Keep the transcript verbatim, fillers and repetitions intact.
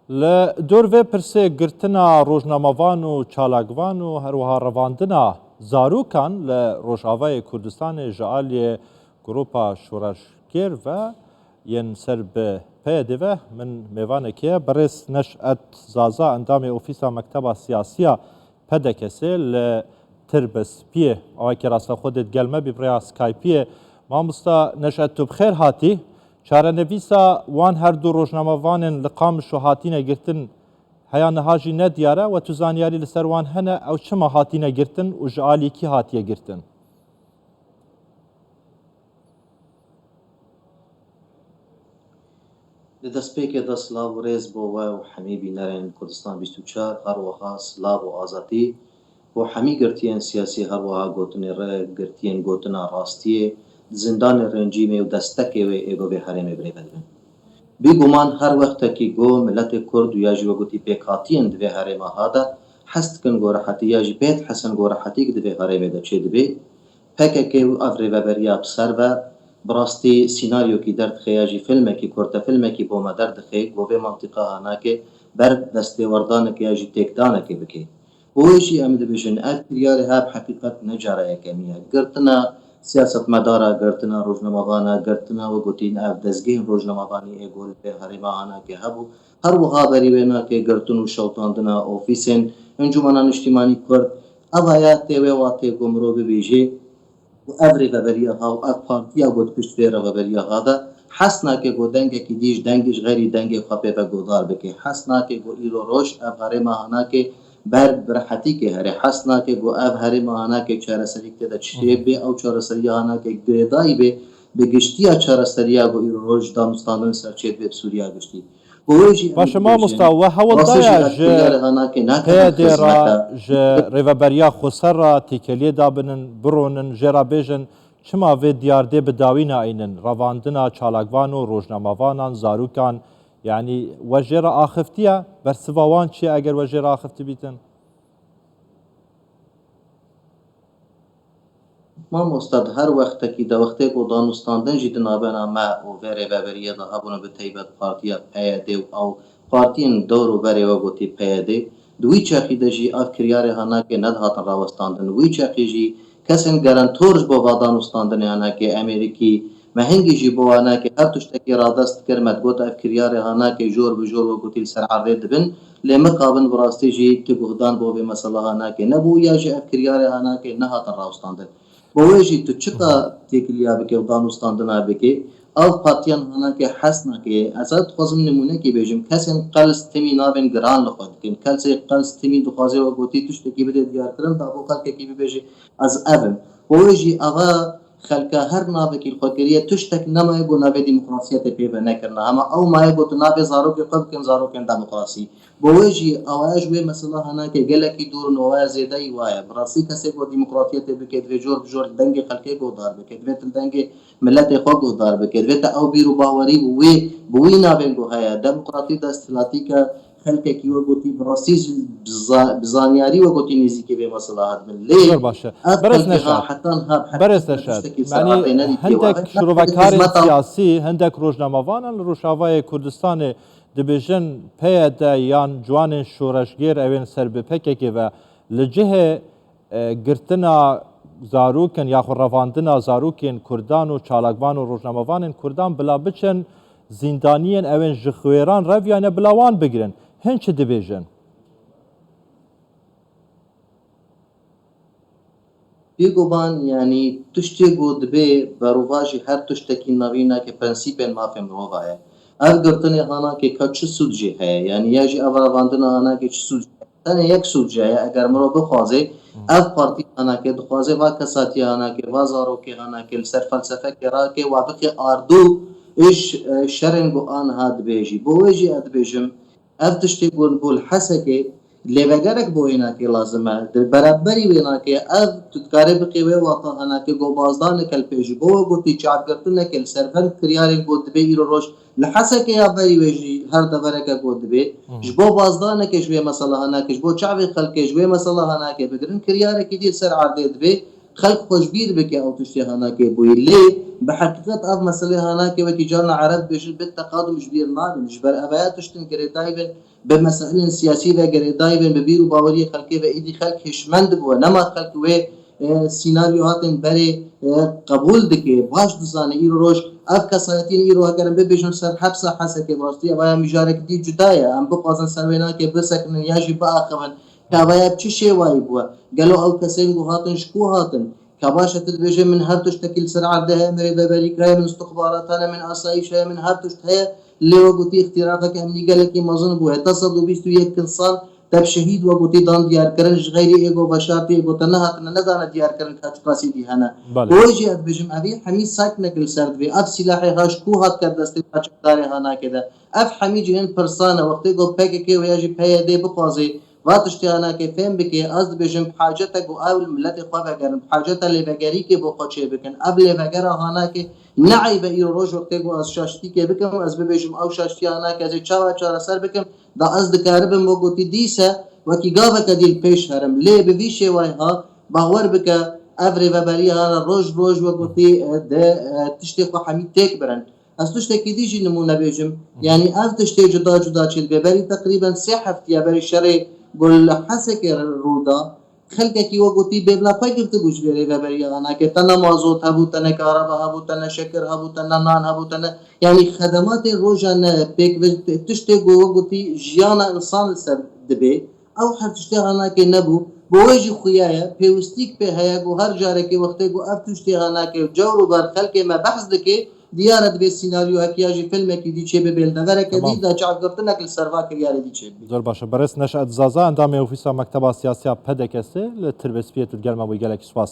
Li dor vê pirsê girtina rojnamevan û çalakvan û herwiha revandina zarokan li Rojavayê Kurdistanê ji aliyê Grupa Şoreşgêr ve yên ser bi P Y D ve min mêvanekê ye, birêz Neşet Zaza, endamê Ofîsa Mekteba Siyasiya P D K S'ê li Tirbispiyê. Awakî rastexwe dê digel me bî bi rêya Skype'ê. Mamosta Neşet, tu bi xêr hatî. Çarenivîsa wan her du rojnamevanên li Qamişlo hatine girtin heya niha jî nediyar e. We tu zanyarî li ser wan hene? Ew çima hatine girtin û ji alî kî hatiye girtin? Di destpêkê de silav û rêz bo we û hemî bînerên Kurdistan bîst û çar, her wiha silav û azadî bo hemî girtiyên siyasî, her wiha gotinê re, girtiyên gotina rastiyê, di zindanê rêncîmê û destekê wê ê go vê herêmê birêve dibin. Bîguman her wextekî go miletê Kurd û ya jî wek gotî pêkhatiyên di vê herêma ha de hez dikin go rehetî ya jî pê dihesin go rehetî di vê herêmê de çêdibe, P K K û ev rêveberiya bi ser ve, bi rastî sînaryokî derdixe ya jî filmekî, kurtefilmekî bo me derdixe, go vê mantîqa hanake ber destêwerdaneke ya jî têkdaneke bike. Bo wê jî em dibêjin, ev kiryarê ha bi heqîqet ne cara yekemî ye. Girtina siyasetmedara, girtina rojnamevana, girtina, we gotîn, ev dezgehên rojnamevanî ê go li vê herêma hanake hebû. Her wiha berî wê nake girtin û şewitandina ofîsên Encûmena Niştîmanî Kurd. Eva ya tê wê watê ku mirov bibêje û ev rêveberiya ha û ev partiya ku di pişt vê rêveberiya ha de hez nake ku dengekî dî ji dengê, ji xeyrî dengê xwe pê ve guhdar bike. Hez nake ku îro roj ev herêma hanake ber bi rehetî kê here. Hez nake ku ev herêma hanake çareserîk tê de çi şê bê, ew çareseriya hanake girêdayî bê bi giştiya çareseriya ku îro roj danûstandin ser çê dibe bi Sûriya giştî. Baş e, mamosta, we hewl daye ji P Y D re, ji Rêveberiya Xweser re têkeliyê dabinin, bironin, jê re bêjin, çima vê diyardê bi dawî nayînin? Revandina çalakvan û rojnamevanan, zarokan, yanî we jê re axiftiye? Bersiva wan çi ye eger we jê re axiftibîtin? Mamosta, di her wextekî de, wextê ku danûstandin jî di navbena me û vê rêveberiyê de hebûne, bi teybet partiya P Y D û ew partiyên dewr û berê we gotî P Y D, di wî çaxî de jî ev kiryarê hanakê nedihatin rawestandin. Wî çaxî jî kesên garantor ji bo va danûstandinê hanakê Amerîkî, me hingî jî bo hanakê her tiştekî radest dikir, me digot ev kiryarê hanakê jor bi jor we gotî li ser erdê dibin. Lê mixabin bi rastî jî ti guhdan bo vê mesela hanakê nebû ya jî ev kiryarê hanakê nehatin rawestandin. Bo wê jî tu çiqa têkiliya bike û danûstandina bike, ev partiyan hanakê hez nake. Ez ev dixwazim nimûnekê bêjim. Kesên qels timî navên giran li xwe dikin. Kesê qels timî dixwaze we gotî tiştekî bide diyarkirin, da bo xelkekî bibêje ez ev im. Bo wê jî ava xelka her navekî li xwe kiriye, tiştek nemaye ku navê demokrasiyê tê pê ve nekirine. Hema ew maye ku tu navê zarokê xwe bikin zarokên demokrasî. Bo wê jî awaya ji wê mesela hanake gelekî dûr in û awaya zêdeyî waye. Bi rastî kesê ku demokratiyetê bike, divê jor bi jor li dengê xelkê guhdar bike, divê tu li dengê miletê xwe guhdar bike, divê te ew bîr û bawerî bi wê, bi wî navên ku heye, demokratî, desthilatî ke xelkekî we gotî bi rastî ji, bi za-, bi zanyarî we gotî nêzîkê vê mesela hatibin. Lê Zor baş e. Ev Berêz xelkê ha Neşat. Hetan ha bi Berêz heqîqet Neşat. Tiştekî ser Yanî erdê nedîtiye. Hindek Ev şirovekarên hizmeta siyasî, hindek rojnamevanan li Rojavayê Kurdistanê dibêjin P Y D yan ciwanên şoreşgêr ewên ser bi P K K ve li cihê, e, girtina zarokin yaxwe revandina zarokên Kurdan û çalakvan û rojnamevanên Kurdan bila biçin zîndaniyên ewên ji xwêran reviyane bila wan bigirin. Hin çi dibêjin? Bêguman, yanî tiştê ku dibê berovajî her tiştekî navînake prensîpên mafê mirova ye. Ev girtinê hanakê ka çi sûd jê heye? Yanî ya jî ev revandina hanakê çi sûd jê heye? Tenê yek sûd jê heye, eger mirov bixwaze, ev partî hanakê dixwaze va kesatiyê hanakê, va zarokê hanakê li ser felsefekê rake wa bixê ardû êş, e, şerên ku aniha dibê jî. Bo wê jî ez dibêjim, Ev tiştê ku li bo li Hesekê lêvegerek bo wênakê lazim e. Di beramberî wênakê ev tu dikarê biqê wê wata hanakê go bazdaneke li pêşî bo we gotî çavgirtineke li ser veng kiryarên ku dibê îro roj li Hesekê ya berî wê jî her devereke ku dibê Hı hı. ji bo bazdaneke ji wê mesela hanakê, ji bo çavê xelkê ji wê mesela hanakê bigirin kiryarekî dî li ser erdê dibê. Xelk xwe ji bîr bike ew tiştê hanakê bûyî. Lê bi heqîqet ev meselê hanakê wekî carna ereb dibêjin bit teqadum ji bîr nabin. Ji ber ev ya tiştin girêdayî bin, bi meselên siyasî ve girêdayî bin, bi bîr û baweriyê xelkê ve êdî xelk hişmend bûye. Nema xelk wê e, sînaryo hatin berê e, qebûl dike. Baş dizane îro roj ev kesayetiyên îro hegerin bibêjin ser hepsa Hesekê rastî, ev ya mijarek dî cuda ye. Em bixwazin ser wê nakê bisekinin ya jî biaxivin. Ka ev ya bi çi şêwayî bûye? Gelo ew kesên ku hatin ji ku hatin? Ka baş e tu dibêje min her tiştekî li ser erdê heye, min rêveberî kiraye, min istixbarat hene, min asayîş heye, min her tişt heye. Lê we gotî îxtîraqek emnî gelekî mezin bû. Heta sed û bîst û yek sal te bi şehîd we gotî dan diyarkirin, ji xeyrî êgo veşartî êgo te nehatine, nezane diyarkirin ka çiqasî dî hene. Belê. Wê jî ez dibêjim, evî hemî seknek li ser divê. Ev sîlahê ha ji ku hat ker destê çekdarê hanakê de? Ev hemî cihên pirsan e. Wextê ku P K K û ya jî P Y D bixwazê va tiştê hanakê fêm bike, ez dibêjim, bi hacet e ku ew li miletê xwe vegerin, bi hacet e lêvegerîkê bo xwe çêbikin. Ev lêvegera hanakê ne eyb e îro roj wextê ku ez şaştîkê bikim, ez bibêjim, ew şaştiya hanakê ez ê çawa çareser bikim, da ez dikaribim wek gotî dîse wekî gaveke dî li pêş herim. Lê bi vî şêwayê ha, bawer bike, ev rêveberiya hana roj roj wek gotî, e, de, e, tiştê xwe hemî têk birin. Ez tiştekî dî jî nimûne bêjim. Yanî ev tiştê cuda cuda çêdibe. Berî teqrîben sê heftiya berî şerê ku li Hesekê rû da, xelkekî wek gotî bêvla xwe girtibû ji vê rêveberiya hanakê. Te ne mazot hebû, te ne karaba hebû, te ne şekir hebû, te ne nan hebû, te ne, yanî xedematên rojane pêk ve tiştê ku wek gotî jiyana însan li ser dibê. Ew her tiştê hanakê nebû. Bo wê jî xuya ye, pêwistîk pê heye ku her carekê wextê ku ev tiştê hanakê û cewr û ber xelkê me behs dike, diyar e dibê sînaryoyek ya jî filmekî dî çêbibe, li devereke Tamam. dî de çavgirtinek li ser va kiryarê dî çêbibe. Zor baş e. Berêz Neşet Zaza, endamê Ofîsa Mekteba Siyasiya P D K S li Tirbêspiyê tu digel me bûyî, gelekî spas.